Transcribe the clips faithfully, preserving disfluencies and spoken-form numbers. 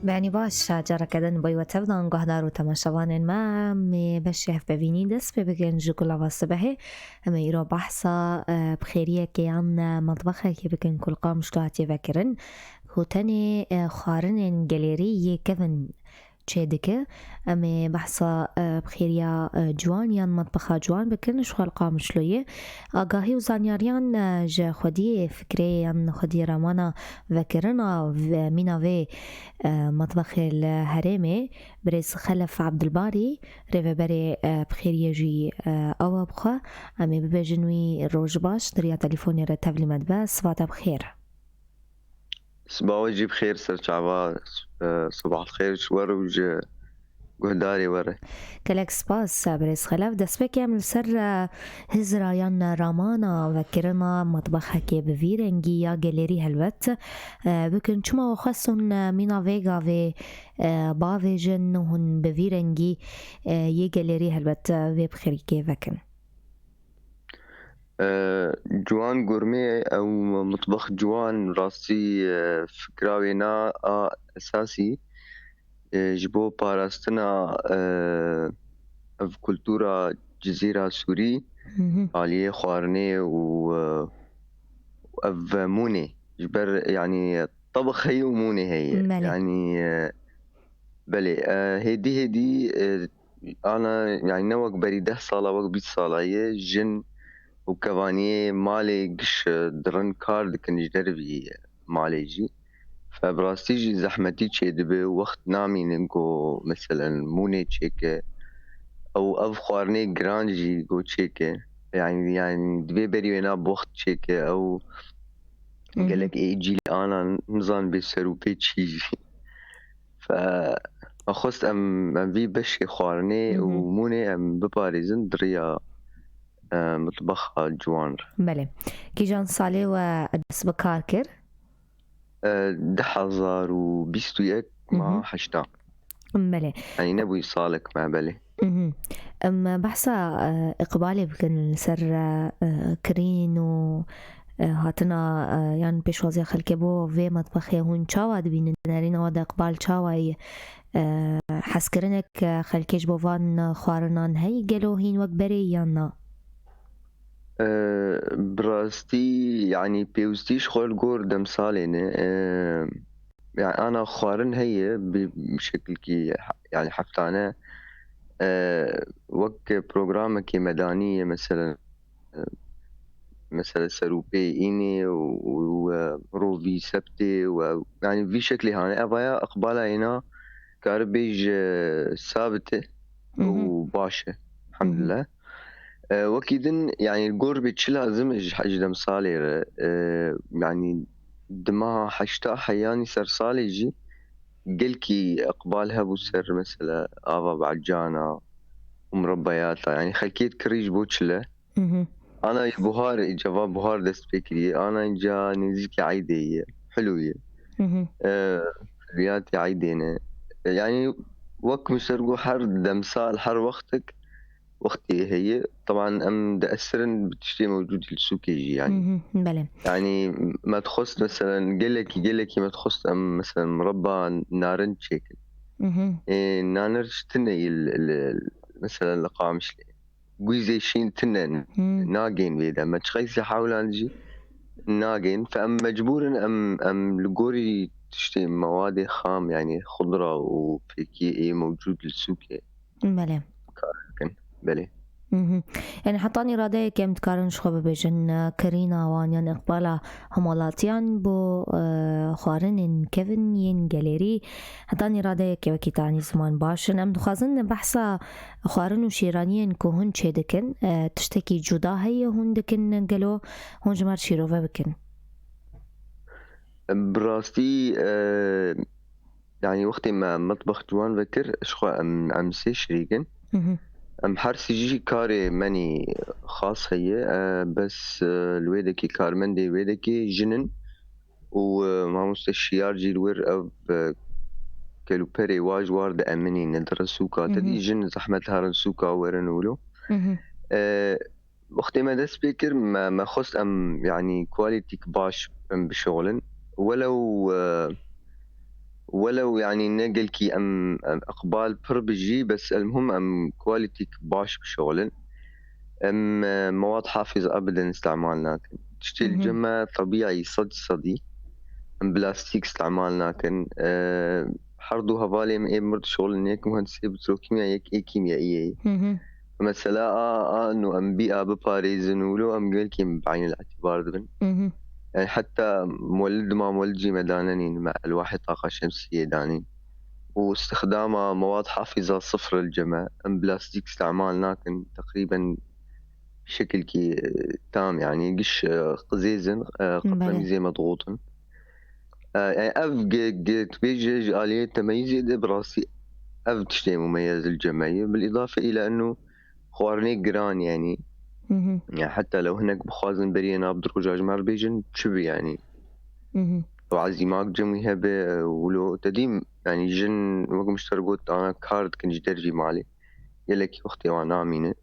Behnî baş, careke din bo we tev dan guhdar û temaşevanên me. Em ê beşê hevpeyvînî dest pê bikin ji gulava sibehê. Em ê îro behsa, e, bi xêriyekê yan, e, metbexekê bikin ku li Qamişlo hatiye vekirin, ku tenê, e, xwarinên gelêrî yê kevin çêdike. Em ê behsa, e, bi xêriya, e, ciwan yan metbexa ciwan bikin ji xwe li Qamişloyê. Agahî û zanyariyan, e, ji xwediyê fikrê yan xwediyê ramana vekirina ve-, mîna vê, e, metbexê li herêmê, birêz Xelef Abdulbarî, rêveberê, e, bi xêriyê jî, e, ew e bi xwe. Em ê bibêjin wî roj baş, di riya telefûnê re tevlî me dibe. Siva te bi xêr. Siba we jî bi xêr ser çava, e, sibah xêr ji we re û ji guhdarê we re. Gelek spas, birêz Xelef. Destpêkê em li ser, e, hizra yan ramana vekirina metbexekê bi vî rengî ya gelêrî helbet, e, bikin. Çima we xwest hûn, e, mîna vê gavê, e, bavêjin û hûn bi vî rengî, e, yê gelêrî helbet, e, vê bi xêrîkê vekin? E, Ciwan Gurmê ew mitbex ciwan rastî, e, fikra wê na a esasî, e, ji bo parastina, e, ev kultura Cizîra Sûrî, Hı hı. aliyê xwarinê û, e, ev mûnê ji ber, yanî, tebex heye û mûnê heye. Belê. Yanî, e, belê, e, hêdî hêdî, e, ana, yanî ne wek berî deh sala, wek bîst sala ye, jin û kevaniyê malê giş, e, dirin kar dikin ji dervî malê jî. Fe bi rastî jî zehmetî çêdibe û wext namîne ku meselen mûnê çêke. Ew ev xwarinê giran jî ku çêke. Yanî, yanî divê berî wê na bi wext çêke. Ew Hı hı. gelek ê cîl ana nizan bê ser û pê çî jî. Fe, me xwest em, em vî beşê xwarinê Hı û hı. mûnê em biparêzin di riya, e, mitbexa ciwan re. Belê. Kîjan salê we dest bi kar kir? E, du hezar û bîst û yek Hı hı. ma heşta. Belê. Yanî nebûyî salek me, belê. Mhm. Em behsa, e, îqbalê bikin li ser, e, e, kirîn û, e, hatina, e, yan pêşwaziya xelkê bo vê metbexê hûn çawa dibînin? Nerîna we de îqbal çawa ye? E, hezkirinek, e, xelkê ji bo van xwarinan heye gelo hîn wek berê yan na? E, bi rastî, yanî pêwistî ji xwe li gor demsalê ne. E, yani ana xwarin heye bi şekilkî he-, yani heftane, e, wek programekê medanî ye, mesela, e, mesela serûpê înê û, û, e, rovî sebtê û, e, yani vî şeklê hane. Evaya iqbala êna kar bêj, e, sabit e Hı hı. û baş e. Hı hı. Elhamdulillah. E, wekî din, yani gor bê çi lazim e ji, ji demsalê re, e, yani di meha heşta heyanî ser salê jî gelkî iqbal hebû ser mesela ava becana û murabeyata. Yani xelkê dikirî ji bo çile. Mhm. Ana yê buhar, îca va buhar dest pê kiriye. Ana îca nêzîkî eydê ye. Hilû ye. Mhm. E, riyatê eydê ne. E, yani wek min ser got her demsal, her wextek wextê heye. Teban em diesirin bi tiştê mewcûd li sûkê jî yani. Mhm, belê. Yani me dixwest meselen gelekî, gelekî me dixwest em meselen mireba narin çêkin. Mhm. Ê, narin tune ye li, li, meselen li Qamişlê. Guîzê şîn tune ne. Hmm. Nagên vê de. Me çiqeysî hewlan jî nagên. Fe em mecbûr in em, em li gorî tiştê mewadê xam yani xudra û pêkî ê mewcûd li sûkê Belê. kar dikin. Belê. Mhm. Yani hetan îradeyekê em dikarin ji xwe bibêjin, e, kirîna wan yan îqbala hemwelatiyan bo, e, xwarinên kevin yên gelêrî. Hetan îradeyekê wekî tanî ziman baş in. Em dixwazin behsa xwarin û şêraniyên ku hûn çêdikin, e, tiştekî cuda heye hûn dikin gelo? Hûn ji me re şîrove bikin. Bi rastî, e, yani wextê me mitbex ciwan vekir, ji xwe em, em sê şirîk in. Mhm. Em her sê jî karê menî xas heye, e, bes, e, li wê dekê karmendê wê dekê jin in û, e, mamoste Şiyar jî li wir ev, e, kelûperê wa ji war dieminîne, dirin sûka. Te dî Mhm. jin zehmet herin sûka werin wilo. Mhm. E, Wextê me dest pê kir, me, me xwest em, yanî, qualityk baş em bişixulin. Welew, e, Welew, yanî, ne gelkî em, em iqbal pir bi jî, bes elmuhim em quality baş bişixulin. Em, e, mewad hafiz ebeden îstemal nakin. Tiştê li cem me tebîî, sed sedî. Em plastîk îstemal nakin. E, her du hevalê min ê mir dişixulin, yek muhendisê petrokîmya, yek ê kîmyayî ye. Mesela a, a, inu em bî a biparêzin û wilo em gelkî em bi eynî îtibar dibin. Yani heta muwellid, ma muwellid jî me danenîn, me elwahê taqa şemsiyê danîn. Û istixdama mewad hafiza sifir li cem me, em plastîk îstemal nakin, teqrîben şekilkî, e, tam, yani giş, e, qizêzin, e, Belê. Qetremîzê me digotin. E, yani ev ge-, ge-, tu bêje ji aliyê temeyîzê de bi rastî ev tiştê mumeyez li cem me ye. Bil îdafe îla inu xwarinê giran, yani. Mhm. Ya heta lew hinek bixwazin beriyê nav di roja ji me re bêjin, çi bi, yani. Mhm. Ew ezîmak cem wî hebe, e, wilo te dîm, yani jin wek min ji te re got, ana kar dikin ji dervî malê. Gelekî wextê wan namîne.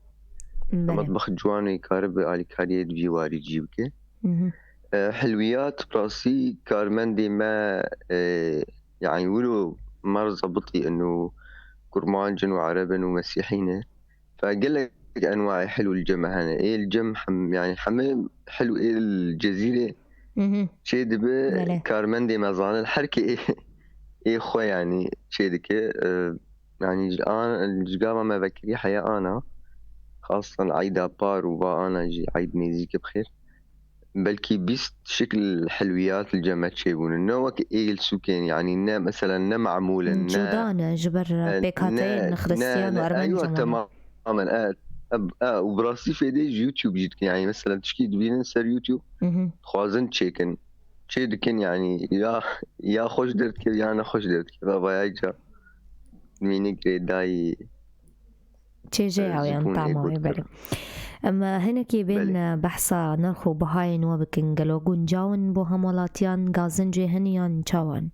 Belê. Metbex ciwan wî karibe alîkariyê di vî warî cî bike. Mhm. E, hilwiyat, bi rastî karmendê me, e, yani wilo mer zebitî inu kurmanc in û ereb in û mesîhî ne. Fe gelek enwaê hilw li cem me hene. Ê li cem hem, yani heme hilw ê li Cezîrê Mhm. çê dibe, Belê. Karmendê me zanin. Her kê ê, ê xwe, yani çê dike. E, yani ji an, ji gava me vekirî heya ana. Xastan eyda par û va ana jî eyd nêzîk bi xêr. Belkî bîst şikil hilwiyat li cem me çêbûne. Ne wek ê li sûkên, yani ne, mesela ne mamûl in, ne Cuda ne, ji ber e, pêkhateyên ne, ne, xristiyan û ne, ermencan eywa, hene. Temamen, e, e, e, û bi rastî fêdê ji YouTube jî dikin. Yani mesela tişkî dibînin ser YouTube, Mhm. dixwazin çêkin. Çê dikin, yani ya, ya xweş derdikeve ya nexweş derdikeve. Vaya ca mînik rêdayî. Çêje e, ew yan zibûn ê tamamê, got belê. Em, e, hinekî bên, Belê. e, behsa nirx û bihayên we bikin. Gelo guncaw in bo hemwelatiyan, gazincê hene yan çawa in?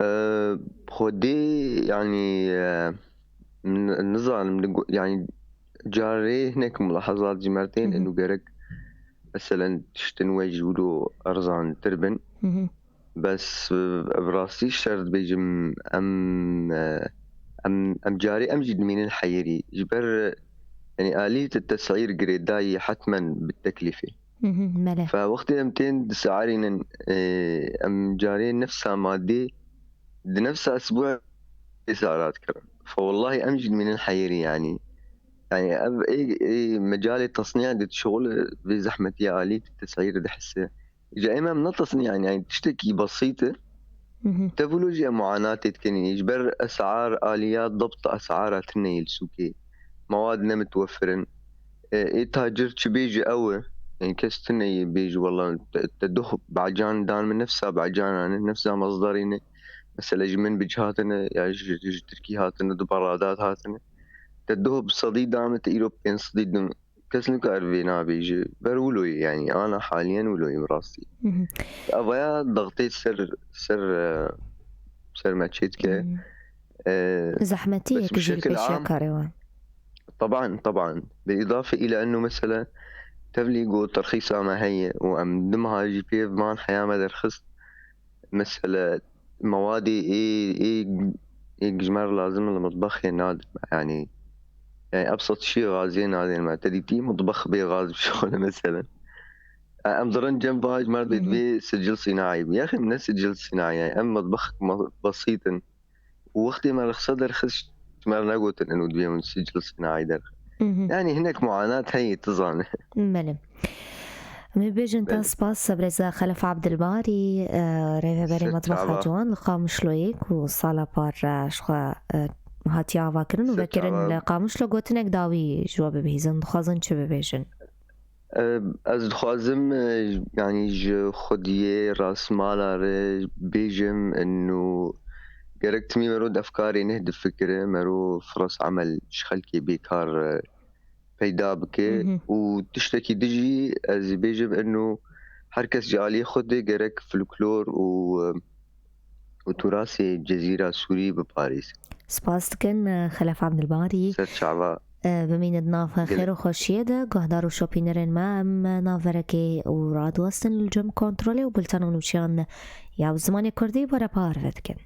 E, xwedê, yani, e, n-, nizanim, li go-, yani, carê hinek mulahazat jî me re tên, Hı hı. inu gerek, meselen, tiştin we jî wilo erzantir bin. Hı hı. Bes, e, bi rastî şer dibêjim, em, e, em, em carê em jî dimînin heyirî. Ji ber, e, yani, alî te tesîr girêdayî hetmen bi teklîfê. Mhm, belê. Fe wextê em tên disearînin, e, em carê nefsa madê di nefsa esbû tê seara dikirin. Fe wellahî em jî dimînin heyirî, yani. Yani, ev ê, ê mecalê tesnîya de dişixule vê zehmetiya alî te tesîr dihise. Ji em em ne tesnî, yani, yani tiştekî besît e. Mhm. Te vilo jî em muanatê dikin. Ji ber esar, aliya, debt esara tune yê li sûkê. Mewad ne mitwefir in. E, ê tacir çi bêje ew e. Yani kes tune yê bêje, wella te, te duh bacan dan min nefsa bacanan e, nefsa mezdarî ne. Mesela ji min bic hatine, ya ji, ji Tirkî hatine, di Baradat hatine. Te duh bi sedî dan min, te îro pênc sedî din. Kes nikare vê nabêje. Ber wilo ye, yani, ana haliyen wilo ye bi rastî. Mhm. Avaya dextê ser, ser, e, ser me çêdike. Mhm. E, Zehmetiyek bes bi jî li şekil pêşiya am, karê we. Taban, taban. Bi îdafe îla inu mesela tevlî got terxîsa me heye û em du meha jî pê van heya me derxist. Mesela, mewadê ê, ê, ê ji me re lazim in li mitbexê nadin me. Yani, yani ebsat şî gazê nadin me. Te dîtî mitbex bê gaz bişixule mesela. E, em dirin cem va ji me re Hı hı. divê sicil sînaî bû. Yaxê ne sicil sînaî, yani em mitbex me-, besît in. Û wextê me rexsa derxist, ji me re negotin inu divê hûn sicil sînaî derxin. Mhm. Yani hinek muanat heye, tu zane. Belê. Em ê bêjin te Belê. spas, birêz Xelef Abdilbarî, e, rêveberê Ser Metbexa çava. Ciwan li Qamişloyê ku sala par, e, ji xwe, e, hatiye avakirin û Ser vekirin çava. Li Qamişlo gotinek dawî ji we bibihîzin, dixwazin çi bibêjin? E, ez dixwazim, e, yani ji xwediyê rastmala re bêjim, inu gerek timî mero di efkarê neh difikire, mero firas emel ji xelkê bêkar, e, peyda bike Mhm. û tiştekî din jî ez bêjim, inu her kes ji aliyê xwe de gerek folklor û, e, û turasê Cezîra Sûrî biparêze. Spas dikin, e, Xelef Abdilbarî. Ser çava. Bimînit nav xêr û xweşiyê de, guhdar û şopînerên me, em navberekê û radiwestin li cem kontrolê û bultena nûçiyan ya bi zimanê kurdî we re parve dikin.